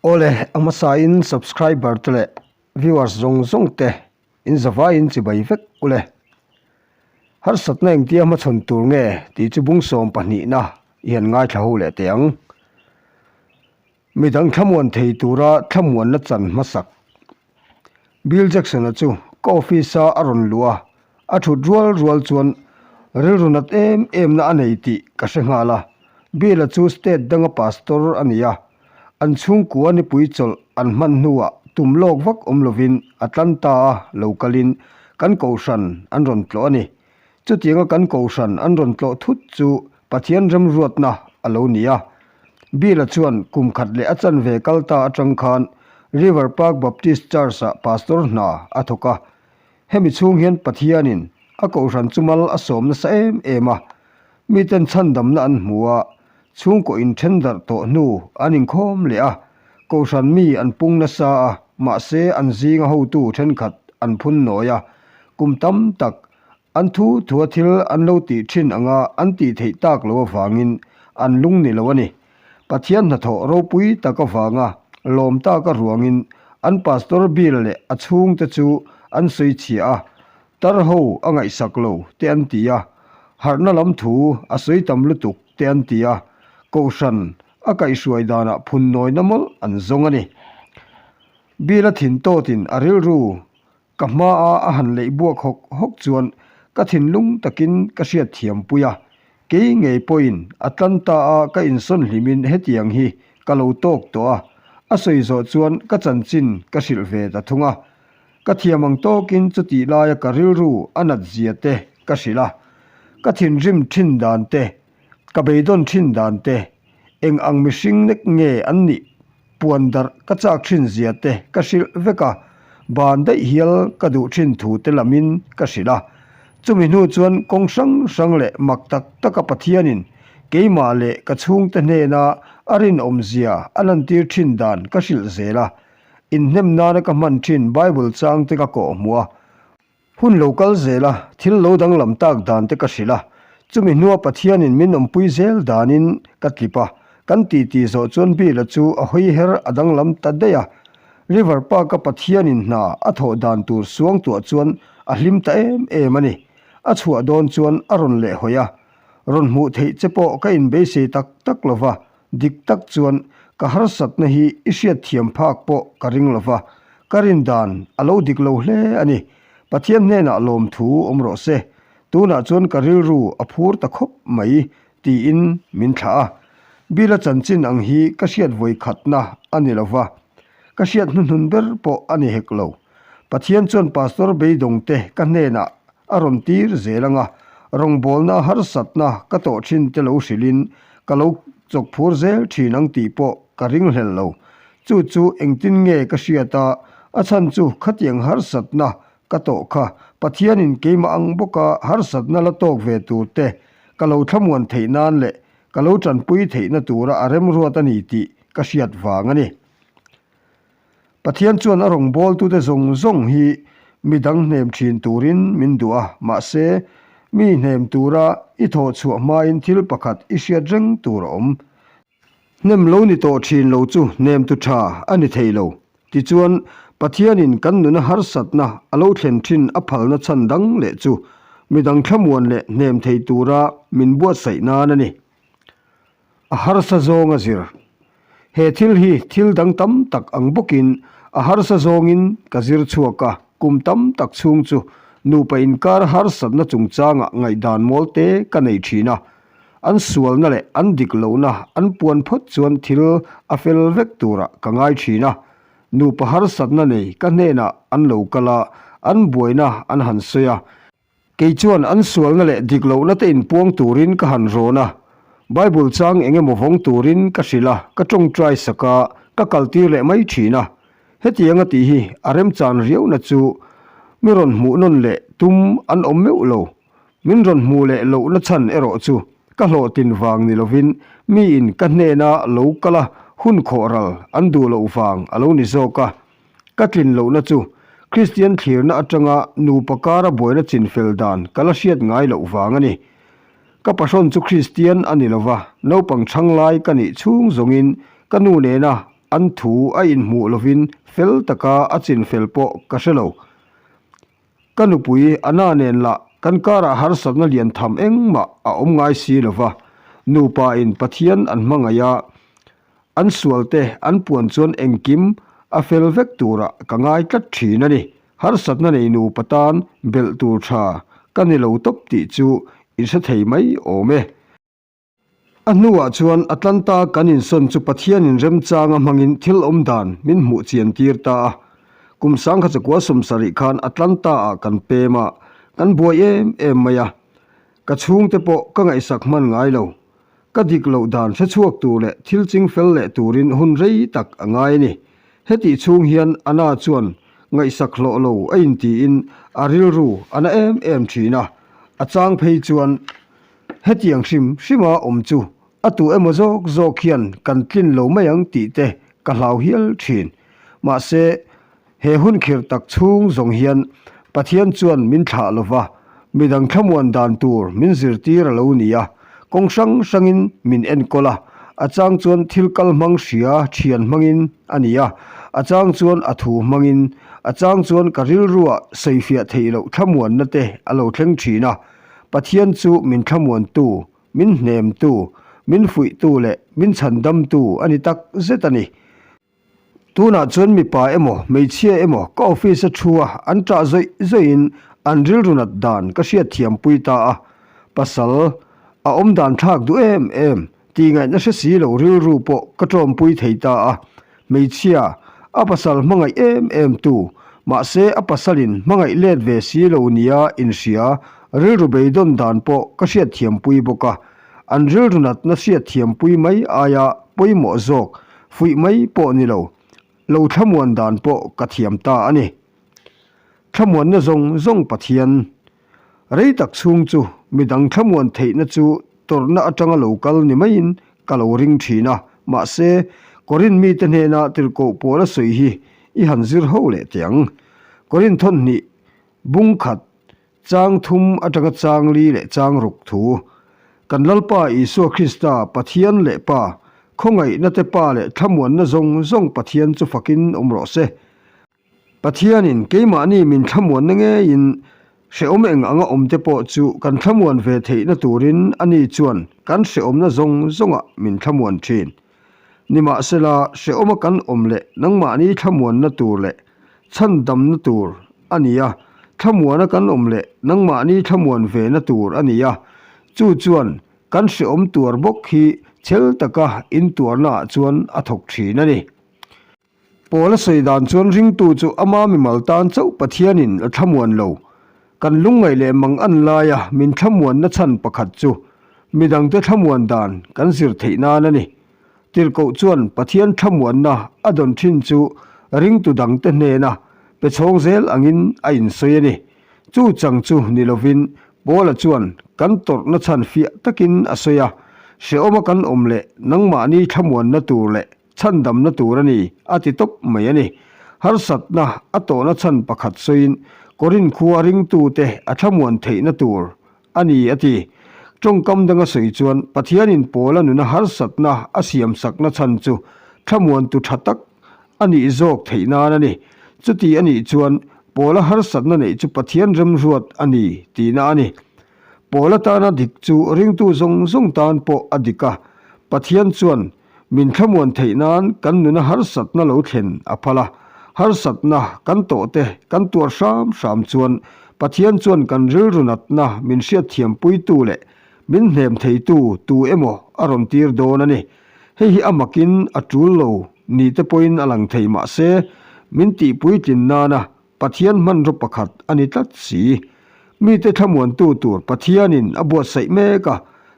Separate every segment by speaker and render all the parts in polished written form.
Speaker 1: Awle, a hmasain subscriber te leh viewers zawng zawng te in zavaiin chibai vek ule. Harsatna engtia hmachhawn tur nge tih chu bung sawm pahnihna i han ngaithla ho leh teh ang. Midang thlamuan thei tura thlamuanna chan hmasak. Bill Jackson-a chu ka office-a a rawn luh a, a thut rual rual chuan rilru nat em em na a nei tih ka hre nghal a. Bill-a chu state danga pastor a ni a, an chhungkua nipui chawlh an hman hnuah tum lawk vak awm lovin Atlanta-a lo kalin kan kohhran an rawn tlawh a ni. Chutianga kan kohhran an rawn tlawh thut chu Pathian remruatna a lo ni a. Bill-a chuan kum khat leh a chanve kal ta atang khan River Park Baptist Church-ah pastor hna a thawk a. Hemi chhung hian Pathianin a kohhran chu mal a sawm nasa em em a. Miten chhandamna an hmu a, chhungkaw inthen darh tawh hnu an inkhawm leh a. Kohhran mi an pung nasa a, mahse an zinga hotu thenkhat an phun nawi a. Kum tam tak An thu thua thil an lo tih thin anga an tih theih tak lo avangin an lung ni lo a ni. Pathian hnathawh ropui tak avanga lawm taka ruangin an Pastor Bill leh a chhungte chu an sawi chhia a, tar ho a ngaihsak lo te an ti a, harhna lam thu a sawi tam lutuk te an ti a, Kohhran a kaihhruai danah phunnawina mawlh an zawng a ni. Bill a thin tawtin a rilru Ka hmaa a han leih buak hawk hawk chuan ka thinlung takin ka hriat thiam pui a, kei ngei pawhin Atlanta a ka insawn hlimin hetiang hi ka lo tawk tawh a, a sawi zawh chuan ka chanchin ka hrilh ve ta thung a. Ka thiam ang tawkin chutih laia ka rilru a nat zia te ka hrilh a, ka thinrim thin dan te, ka beidawn thin dan te, eng ang mihring nek nge an nih Puan darh ka chak thin zia te ka hrilh vek a, ban daih hial ka duh thin thu te lamin ka hrilh a. Chumi hnu chuan kawng hrang hrang leh mak tak taka Pathianin keimah leh ka chhungte hnena a rinawm zia a lantir thin dan ka hrilh zel a. Inhnem nana ka hman thin Bible chang te ka kawh hmuh a. Hun lo kal zel a, thil lo danglam tak dan te ka hrilh a, chumi hnua Pathianin min awmpui zel danin ka tlip a, kan titi zawh chuan Bill-a chu a hawi her a danglam ta daih a. River Park-a Pathianin hna a thawh dan tur suangtuah chuan a hlim ta em em a ni. A chhuah dawn chuan a rawn lehhawi a, rawn hmuh theih che pawh ka inbeisei tak tak lo va, Dik tak chuan ka harsatna hi i hriatthiam phak pawh ka ring lo va, ka rin dan a lo dik lo hle a ni. Pathian hnenah lawmthu awm rawh se. Tunah chuan ka rilru a phur ta khawp mai tiin min thlah a. Bill-a chanchin ang hi ka hriat vawi khatna a ni lo va, ka hriat hnuhnun ber pawh a ni hek lo. Pathian chuan Pastor beidawngte ka hnenah a rawn tir zel ang a, rawngbawlna harsatna ka tawh thin te lo hrilhin ka lo chawk phur zel thin ang tih pawh ka ringhlel lo. Chu chu engtin nge ka hriat a, a chhan chu khatiang harsatna ka tawh kha Pathianin keimah ang bawka harsatna la tawk ve tur te ka lo thlamuan theih nan leh ka lo tanpui theihna tura a remruat a ni tih ka hriat vang a ni. Pathian chuan a rawngbawltute zawng zawng hi mi dang hnem thin turin min duh a, mahse, mi hnem tura i thawh chhuah hmain thil pakhat i hriat reng tur a awm. Hnem lo ni tawh thin lo chu hnemtu tha a ni thei lo. Tichuan, Pathianin kan nuna harsatna a lo thlen thin a phalna chhan dang leh chu mi dang thlamuan leh hnem thei tura min buatsaih nan a ni. A harsa zawng a zir. He thil hi thil dang tam tak ang bawkin a harsa zawngin ka zir chhuak a, kum tam tak chhung chu nupa inkar harsatna chungchangah ngaihdan mawl te ka nei thin a. An sualna leh an dik lohna an puan phawt chuan thil a fel vek turah ka ngai thin a. Nupa harsatna nei ka hnenah an lo kal a, an buaina an han sawi a. Kei chuan an sualna leh dik lohna te inpuang turin ka han rawn a, Bible chang eng emaw vawng turin ka hrilh a, ka tawngtai sak a, ka kaltir leh mai thin a. Hetiang a tih hi a remchan riauna chu mi rawn hmuh nawn leh tum an awm meuh lo. Min rawn hmuh leh lohna chhan erawh chu ka hlawhtlin vang ni lovin miin ka hnena lo kal a hun khawh ral an duh loh vang a lo ni zawk a. Ka tlin lohna chu Kristian thlirna atanga nupa kara buaina chinfel dan ka la hriat ngai loh vang a ni. Ka pahrawn chu Kristian a ni lova, naupang chhang lai ka nih chhung zawngin ka nu nena. an thu a inhmuh lovin fel taka a chinfel pawh ka hre lo. Ka nupui Anna nen lah kan karah harsatna lian tham engmah a awm ngai si lo va, nupa in Pathian an hmangaih a, an sualte an puan chuan engkim a fel vek turah ka ngai tlat thin a ni. Harsatna nei nupa tan belh tur tha ka ni lo tawp tih chu i hre thei mai awm e. A hnuah chuan Atlanta kan insawn chu Pathianin remchanga hmangin thil awm dan min hmuh chian tir ta a. Kum sangkha chakua 70 khan Atlanta-ah kan pem a, kan buai em em mai a. Ka chhungte pawh ka ngaihsak hman ngai lo. Ka dik loh dan hre chhuak tur leh thil ching fel leh turin hun rei tak a ngai a ni. Hetih chhung hian Anna chuan ngaihsak hlawh lo a intiin a rilru a na em em thin a, a chang phei chuan Hetiang hrim hrima awm chu a tu emaw zawk zawk hian kan tlin lo mai ang tih te ka hlau hial thin. Mahse, he hun khirh tak chhung zawng hian Pathian chuan min thlah lo va, midang thlamuan dan tur min zirtir a lo ni a, kawng hrang hrangin min enkawl a, a chang chuan thil kal hmang hria thian hmangin a ni a, a chang chuan a thu hmangin, a chang chuan ka rilruah sawifiah theih loh thlamuanna te a lo thleng thin a. Pathian chu min thlamuantu, min hnemtu, min fuihtu leh min chhandamtu a ni tak zet a ni. Tunah chuan mipa emaw hmeichhia emaw ka office a thu a, an ṭah zawih zawihin an rilru nat dan ka hriatthiampui ta a. Pasal, a awm dan thlak duh em em, tih ngaihna hre si lo rilru pawh ka ṭawmpui thei ta a. Hmeichhia, a pasal hmangaih em em tu, mahse a pasalin hmangaih let ve si lo nia inhria, rilru beidawn dan pawh ka hriatthiampui bawk a. An rilru natna hriatthiampui mai aia pawimawh zawk, fuih mai pawh ni lo, lo thlamuan dan pawh ka thiam ta a ni. Thlamuanna zawng zawng Pathian. Rei tak chhung chu midang thlamuan theihna chu tawrhna atanga lo kal ni maiin ka lo ring thin a, mahse, Korin mite hnena tirhkoh pawl a sawi hi i han zir ho leh teh ang. Korin thawnhnih bung khat, chang thum atanga chang li leh chang ruk thu. Kan Lalpa Isua Krista, Pathian leh Pa, khawngaihna te Pa leh thlamuanna zawng zawng Pathian chu fakin awm rawh se. Pathianin keimahni min thlamuanna ngeiin hrehawm eng anga awmte pawh chu kan thlamuan ve theihna turin ani chuan kan hrehawmna zawng zawngah min thlamuan thin. Nimahsela, hrehawma kan awm leh nangmahni thlamuanna tur leh chhandamna tur a ni a, thlamuana kan awm leh nangmahni thlamuan vena tur a ni a, chu chuan kan hrehawm tuar bawk hi chhel taka intuarnaah chuan a thawk thin a ni. Paul a sawi dan chuan ringtu chu ama mimal tan chauh Pathianin a thlamuan lo. Kan lungngaih leh mang an laia min thlamuanna chhan pakhat chu midangte thlamuan dan kan zir theih nan a ni. Tirhkoh chuan Pathian thlamuanna a dawn thin chu ringtu dangte hnena pe chhawng zel angin a insawi a ni. Chu chang chu ni lovin Paula chuan kan tawrhna chhan fiah takin a sawi a, Hrehawma kan awm leh nangmahni thlamuanna tur leh chhandamna tur a ni, a ti tawp mai a ni. Harsatna a tawhna chhan pakhat sawiin Korin khua ringtute a thlamuan theihna tur a ni, a ti. Tawngkam danga sawi chuan Pathianin Paula nuna harsatna a siamsakna chhan chu thlamuantu tha tak a nih zawk theih nan a ni. Chuti a nih chuan Paula harsatna neih chu Pathian remruat a ni tihna a ni. Paula tana dik chu ringtu zawng zawng tan pawh a dik a, Pathian chuan Min thlamuan theih nan kan nuna harsatna lo thlen a phal a, harsatna kan tawh te kan tuar hram hram chuan Pathian chuan kan rilru natna min hriatthiampuitu leh min hnem theitu tu emaw a rawn tir dawn a ni. Hei hi a makin a tul lo ni te pawhin a lang thei mahse min tihpuitlin nana Pathian hmanraw pakhat a ni tlat si. Mite thlamuantu tur Pathianin a buatsaih mek a,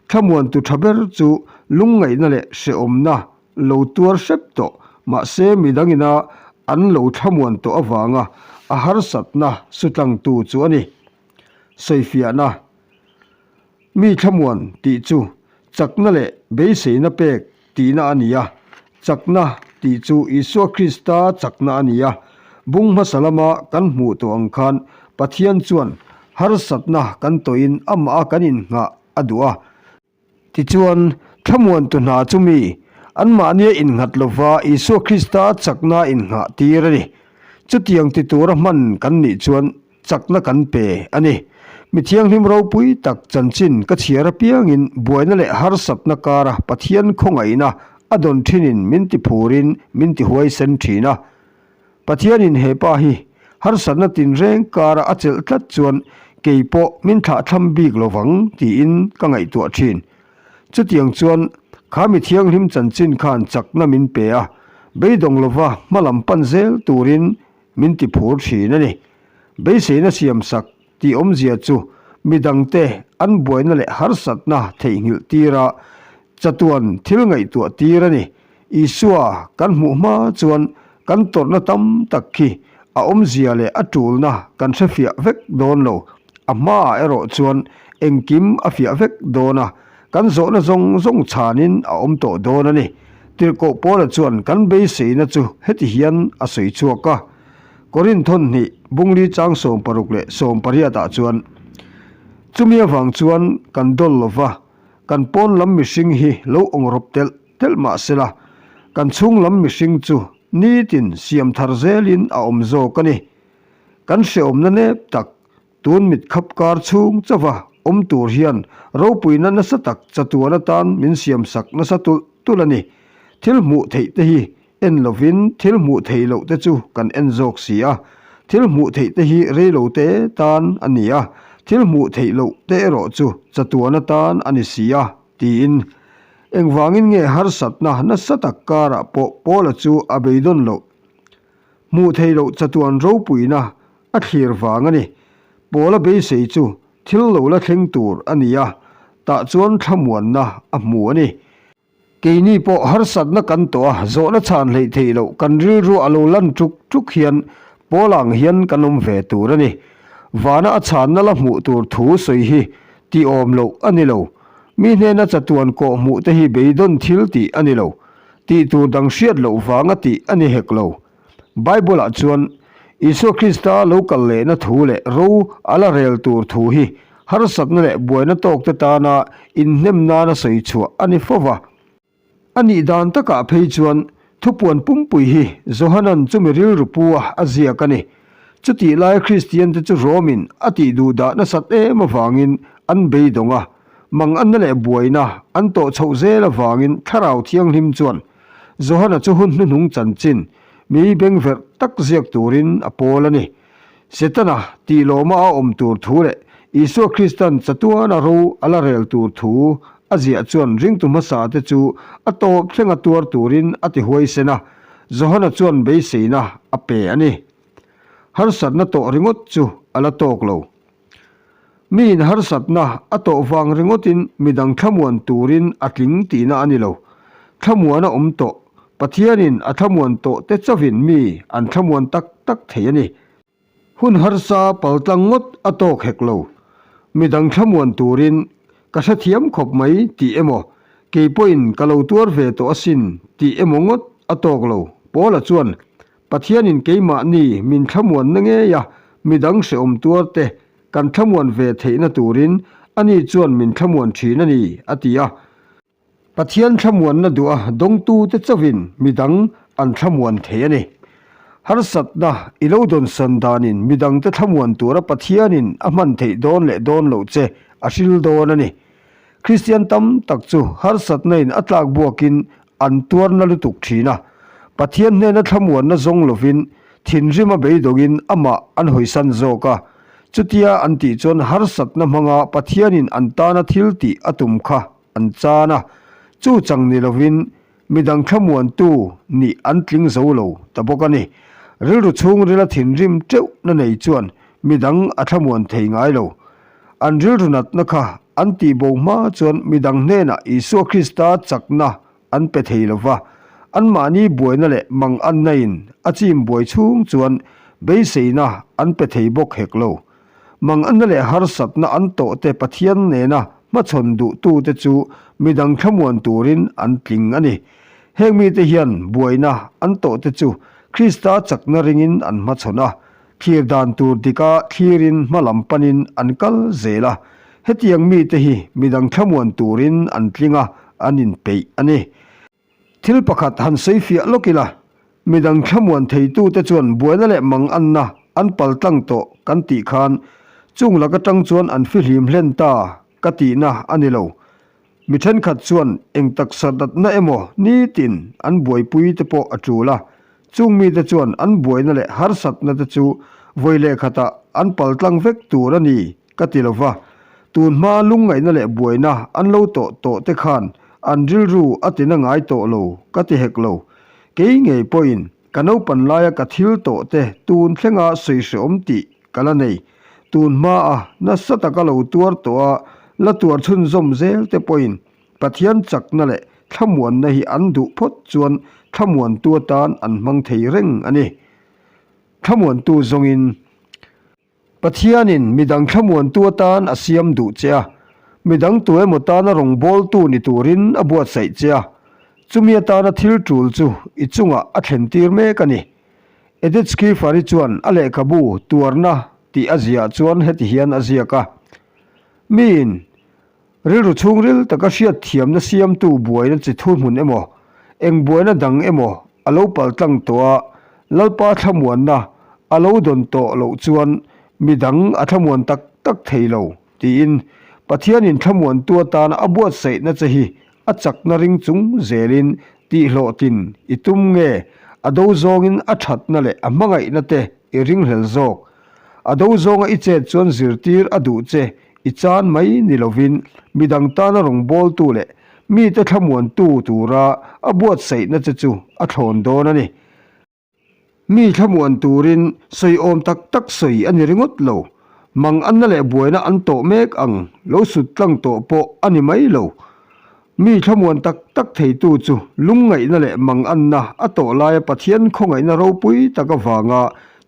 Speaker 1: thlamuantu tha ber chu lungngaihna leh hrehawmna lo tuar hrep tawh, mahse midangina an lo thlamuan tawh avanga a harsatna sutlangtu chu a ni. Sawifiahna. Mi thlamuan tih chu chakna leh beiseina pek tihna a ni a, chakna tih chu Isua Krista chakna a ni a. Bung hmasa lama kan hmuh tawh ang khan Pathian chuan harsatna kan tawhin amah a kan innghah a duh a. Tichuan, thlamuantu hna chu mi? Anmahnia innghat lova Isua Krista chakna innghah tir a ni. Chutiang ti tura hman kan nih chuan chakna kan pe a ni. Mi thianghlim ropui tak chanchin ka chhiar apiangin buaina leh harsatna kara Pathian khawngaihna a dawn thinin min ti phurin min ti huaisen thin a. Pathianin he pa hi harsatna tinreng kara a chelh tlat chuan kei pawh min thlahthlam bik lo vang tiin ka ngaihtuah thin. Chutiang chuan kha mi thianghlim chanchin khan chakna min pe a, beidawng lova hmalam pan zel turin min ti phur thin a ni. Beiseina siamsak tih awmzia chu midangte an buaina leh harsatna theihnghilh tira chatuan thil ngaihtuah tir a ni. Isua kan hmuh hma chuan kan tawrhna tam tak khi a awmzia leh a tulna kan hrefiah vek dawn lo. A hmaah erawh chuan engkim a fiah vek dawn a, kan zawhna zawng zawng chhanin a awm tawh dawn a ni. Tirhkoh Paula chuan kan beiseina chu heti hian a sawi chhuak a, Korinth hnih bungli chang 16 leh 18 ah chuan, Chumi avang chuan kan dawl lo va, kan pawn lam mihring hi lo awngrawp telh telh mah sela, kan chhung lam mihring chu nitin siam thar zelin a awm zawk a ni. Kan hreawmna nep tak tun mit khap kar chhung chauha awm tur hian ropuina nasa tak chatuan atan min siam sak nasa tulh tulh a ni. Thil hmuh theih te hi en lovin thil hmuh theih loh te chu kan en zawk si a. Thil hmuh theih te hi reilo te tan a ni a, thil hmuh theih loh te erawh chu chatuan atan a ni si a, tiin. Engvangin nge harsatna nasa tak karah pawh Paula chu a beidawn loh? Hmuh theih loh chatuan ropuina a thlir vang a ni. Paula beisei chu thil lo la thleng tur a ni a, tah chuan thlamuanna a hmu a ni. Keini pawh harsatna kan tawh a, zawhna chhan hleih theih loh kan rilru a lo lan tuk tuk hian Paula ang hian kan awm ve tur a ni. Vana a chhanna la hmuh tur thu sawi hi tih awm loh a ni lo. Mi hnena chatuan kawh hmuh te hi beidawn thil tih a ni lo. Tih tur dang hriat loh vanga tih a ni hek lo. Bible-ah chuan Isua Krista lo kal lehna thu leh ro a la rel tur thu hi harsatna leh buaina tawkte tana inhnem nana sawi chhuah a ni fo va. A nih dan takah phei chuan thupuan pumpui hi Johanan chumi rilru pu a a ziak a ni. Chutih lai Kristiante chu Rom-in a tih duh dah nasat em avangin an beidawng a, Manganna leh buaina an tawh chhoh zel avangin Thlarau Thianghlim chuan Johana chu hun hnuhnung chanchin mi bengverh tak ziak turin a pawl a ni. Setana tih lawma a awm tur thu leh Isua Kristan chatuana ro a la rel tur thu a ziah chuan ringtu hmasate chu a tawp thlenga tuar turin a ti huaisen a, Johana chuan beiseina a pe a ni. Harsatna tawh ringawt chu a la tawk lo. Miin harsatna a tawh vang ringawtin midang thlamuan turin a tling tihna a ni lo. Thlamuan a awm tawh, Pathianin a thlamuan tawh te chauhin mi an thlamuan tak tak thei a ni. Hun harsa paltlang ngawt a tawk hek lo. Midang thlamuan turin ka hrethiam khawp mai tih emaw, kei pawhin ka lo tuar ve tawh asin tih emaw ngawt a tawk lo. Paula chuan Pathianin keimahni min thlamuanna ngei a, midang hrehawm tuar te kan thlamuan ve theihna turin ani chuan min thlamuan thin a ni, a ti a. Pathian thlamuanna duh a dawngtute chauhin midang an thlamuan thei a ni. Harsatna i lo dawnsan danin midangte thlamuan tura Pathianin a hman theih dawn leh dawn loh che a hril dawn a ni. Kristian tam tak chu harsatna in a tlak buakin an tuarna lutuk thin a, Pathian hnena thlamuanna zawng lovin thinrim a beidawngin amah an hawisan zawk a. Chutia an tih chuan harsatna hmanga Pathianin an tana thil tih a tum kha an chan a, chu chang ni lovin midang thlamuantu nih an tling zo lo ta bawk a ni. Rilru chhungrila thinrim teuhna nei chuan midang a thlamuan thei ngai lo. An rilru natna kha an tihbo hma chuan midang hnenah Isua Krista chakna an pe thei lo va, anmahni buaina leh manganna in a chim buai chhung chuan beiseina an pe thei bawk hek lo. Manganna leh harsatna an tawhte Pathian nena hmachhawn duhtute chu midang thlamuan turin an tling a ni. Heng mite hian buaina an tawhte chu Krista chakna ringin an hmachhawn a, Thlir dan tur dika thlirin hma lam panin an kal zel a, hetiang mite hi midang thlamuan turin an tling a, an inpeih a ni. Thil pakhat han sawi fiah lawk ila, midang thlamuan theitute chuan buaina leh manganna an paltlang tawh kan tih khan chung lak atang chuan an fihlim hlen ta ka tihna a ni lo. Mi thenkhat chuan eng taksa natna emaw nitin an buaipui te pawh a tul a, chung mite chuan an buaina leh harsatna te chu vawi leh khatah an paltlang vek tur a ni ka ti lo va. Tun hma lungngaihna leh buaina an lo tawh tawh te khan an rilru a tina ngai tawh lo ka ti hek lo. Kei ngei pawhin ka naupan laia ka thil tawh te tun thlenga sawi hreawm tih ka la nei. Tun hmaa nasa taka lo tuar tawh a, la tuar chhunzawm zel te pawhin Pathian chakna leh thlamuanna hi an duh phawt chuan thlamuantu atan an hmang thei reng a ni. Thlamuantu zawngin Pathianin midang thlamuantu atan a siam duh che a, midang tu emaw tana rawngbawltu ni turin a buatsaih che a, chumi atana thil tul chu i chungah a thlentir mek a ni. Edith Schieffer-i chuan a lehkhabu Tuarna tih a ziah chuan heti hian a ziak a, Miin rilru chhungril taka hriatthiamna siamtu buaina chi thuhmun emaw, eng buaina dang emaw a lo paltlang tawh a, Lalpa thlamuanna a lo dawn tawh loh chuan midang a thlamuan tak tak thei lo, tiin Pathianin thlamuantu atana a buatsaihna che hi A chakna ring chung zelin tihhlawhtlin i tum nge? A do zawngin a thatna leh a hmangaihna te i ringhlel zawk. A do zawnga i chet chuan zirtir a duh che i chan mai ni lovin midang tana rawngbawltu leh mite thlamuantu tura a buatsaihna che chu a thlawn dawn a ni. Mi thlamuan turin sawi awm tak tak sawi a ni ringawt lo. Mang anna leh buaina an tawh mek ang lo sut tlang tawh pawh a ni mai lo. Mi thlamuan tak tak theitu chu lungngaihna leh mang anna a tawh laia Pathian khawngaihna ropui tak avanga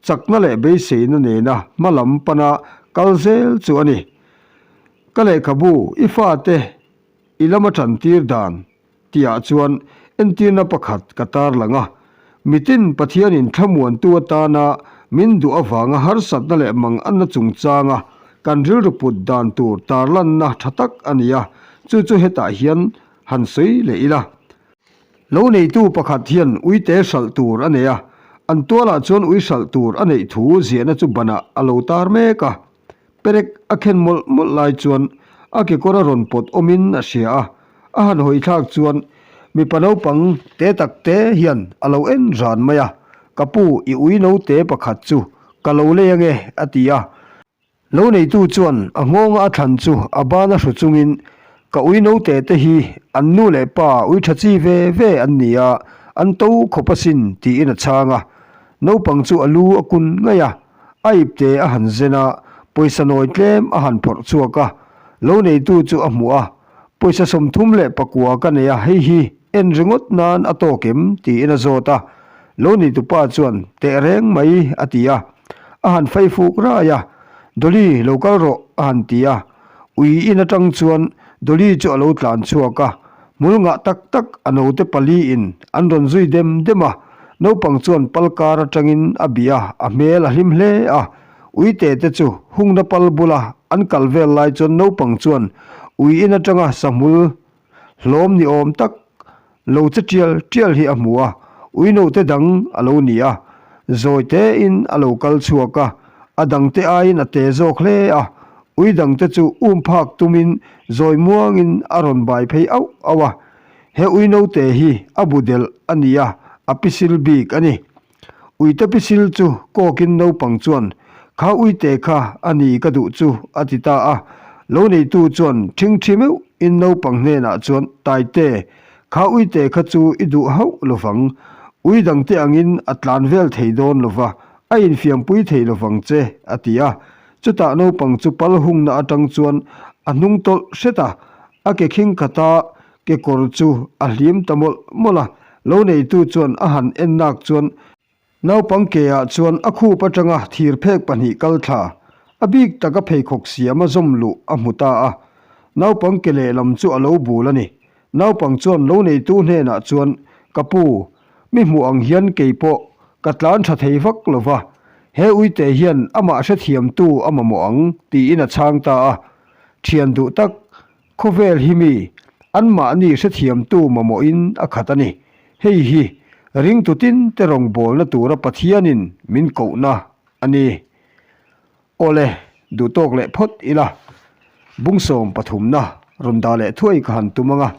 Speaker 1: chakna leh beiseina nena hma lam pana kal zel chu a ni. Ka lehkhabu i fate i lama tantir dan Tihah chuan entirna pakhat ka tarlang a, mitin Pathianin thlamuantu atana min duh avanga harsatna leh manganna chungchanga kan rilru put dan tur tarlanna tha tak a ni a, chu chu hetah hian han sawi leh ila. Lo neitu pakhat hian uite hralh tur a nei a, an tualah chuan ui hralh tur a neih thu ziahna chu banah a lo tar mek a. Perek a khen mawlh mawlh lai chuan a kekawr a rawn pawt awmin a hria a, a han hawi thlak chuan mipa naupang te tak te hian a lo en ran mai a, Ka pu, i ui note pakhat chu ka lo lei ange a ti a. Lo neitu chuan a nghawnga a thlan chu a ban a hru chungin, Ka ui note te hi an nu leh pa ui tha chi ve ve an ni a, an to khawp asin tiin a chhang a. Naupang chu a lu a kun ngaih a. A ipte a han zen a, pawisa nawi tlem a han phawrh chhuak a, lo neitu chu a hmuh a, Pawisa 39 ka nei a, hei hi en ringawt nan a tawk em? tiin a zawt a, lo neitupa chuan teh reng mai a ti a, a han fai fuk rai a, Dolly lo kal rawh a han ti a, ui in atang chuan Dolly chu a lo tlan chhuak a, Hmul ngah tak tak a note paliin an rawn zui dem dem a, naupang chuan pal kar atangin a bih a, a hmel a hlim hle a. Uite te chu hungna pal bula an kal vel lai chuan naupang chuan ui in atanga sahmul hlawm ni awm tak lo che tial tial hi a hmu a, ui note dang a lo ni a, zawi tein a lo kal chhuak a, a dangte aiin a te zawk hle a, Ui dangte chu um phak tumin zawi muangin a rawn bai phei auh auh a. He ui note hi a bu delh a ni a, a pisil bik a ni. Uite pisil chu kawkin naupang chuan, Kha uite kha a ni ka duh chu, a ti ta a. Lo neitu chuan ṭhingṭhi meuhin naupang hnenah chuan, Taite, kha uite kha chu i duh hauh lovang. Ui dangte angin a tlan vel thei dawn lova, a infiampui thei lovang che, a ti a. Chutah naupang chu pal hungna atang chuan a hnung tawlh hret a, a ke khing khata kekawr chu a hlim ta mawlh mawlh a. Lo neitu chuan a han en nak chuan naupang ke ah chuan a khup atanga thir phek pahnih kal thla, a bik taka pheikhawk siam a zawm luh a hmu ta a. Naupang ke lehlam chu a lo bul a ni. Naupang chuan lo neitu hnenah chuan, Ka pu, mi hmuh ang hian kei pawh ka tlan tha thei vak lo va, he uite hian amah hrethiamtu a mamawh ang, tiin a chhang ta a. Thian duh tak, khawvel hi mi, anmahni hrethiamtu mamawhin a khat a ni. Hei hi ringtu tinte rawngbawlna tura Pathianin min kohna a ni. Awle, duhtawk leh phawt ila, bungsawm pathumna rawn dah leh thuai ka han tum ang a,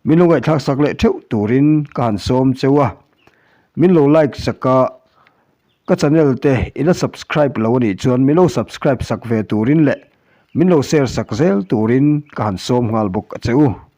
Speaker 1: min lo ngaihthlak sak leh theuh turin ka han sawm cheu a, min lo like sak a, ka channel te i la subscribe lo anih chuan min lo subscribe sak ve turin leh min lo share sak zel turin ka han sawm nghal bawk a che u.